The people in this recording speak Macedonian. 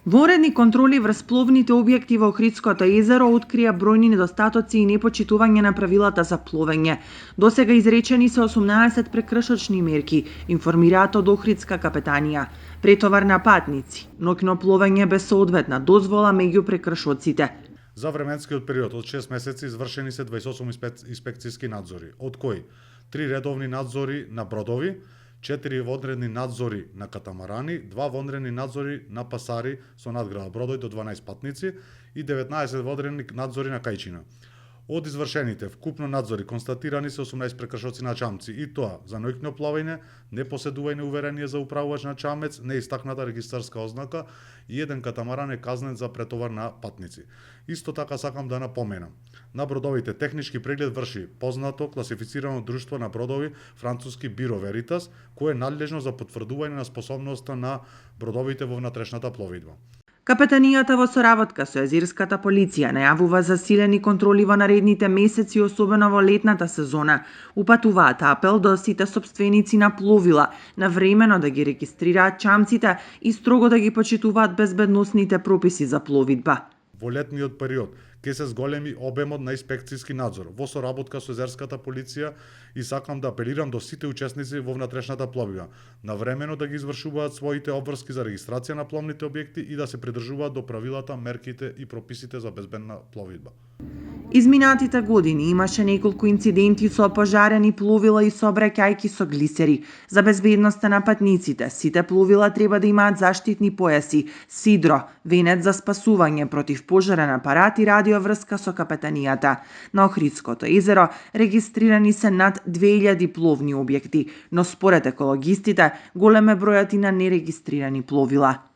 Воредни контроли врз пловните објекти во Охридското езеро открија бројни недостатоци и непочитување на правилата за пловење. Досега изречени се 18 прекршочни мерки, информираат од Охридска капетанија. Претовар на патници, ноќно пловење без соодветна дозвола меѓу прекршоците. За временскиот период од 6 месеци извршени се 28 инспекцијски надзори, од кои 3 редовни надзори на бродови, 4 вонредни надзори на катамарани, 2 вонредни надзори на пасари со надграда бродови до 12 патници и 19 вонредни надзори на кајчина. Од извршените вкупно надзори констатирани се 18 прекршоци на чамци, и тоа за ноќно пловење, непоседување уверение за управувач на чамец, неистакната регистарска ознака и еден катамаран е казнен за претовар на патници. Исто така сакам да напоменам, на бродовите технички преглед врши познато класифицирано друштво на бродови француски Биро Веритас, кое е надлежно за потврдување на способноста на бродовите во внатрешната пловидба. Капетанијата во соработка со езерската полиција најавува засилени контроли во наредните месеци, особено во летната сезона. Упатуваат апел до сите сопственици на пловила навремено да ги регистрираат чамците и строго да ги почитуваат безбедносните прописи за пловидба. Во летниот период ќе се зголеми обемот на инспекцијски надзор во соработка со езерската полиција и сакам да апелирам до сите учесници во внатрешната пловидба навремено да ги извршуваат своите обврски за регистрација на пловните објекти и да се придржуваат до правилата, мерките и прописите за безбедна пловидба. Изминатите години имаше неколку инциденти со опожарени пловила и сообраќајки со глисери. За безбедноста на патниците, сите пловила треба да имаат заштитни појаси, сидро, венец за спасување против пожарен апарат и радиоврска со капетанијата. На Охридското езеро регистрирани се над 2000 пловни објекти, но според екологистите голем е бројот и на нерегистрирани пловила.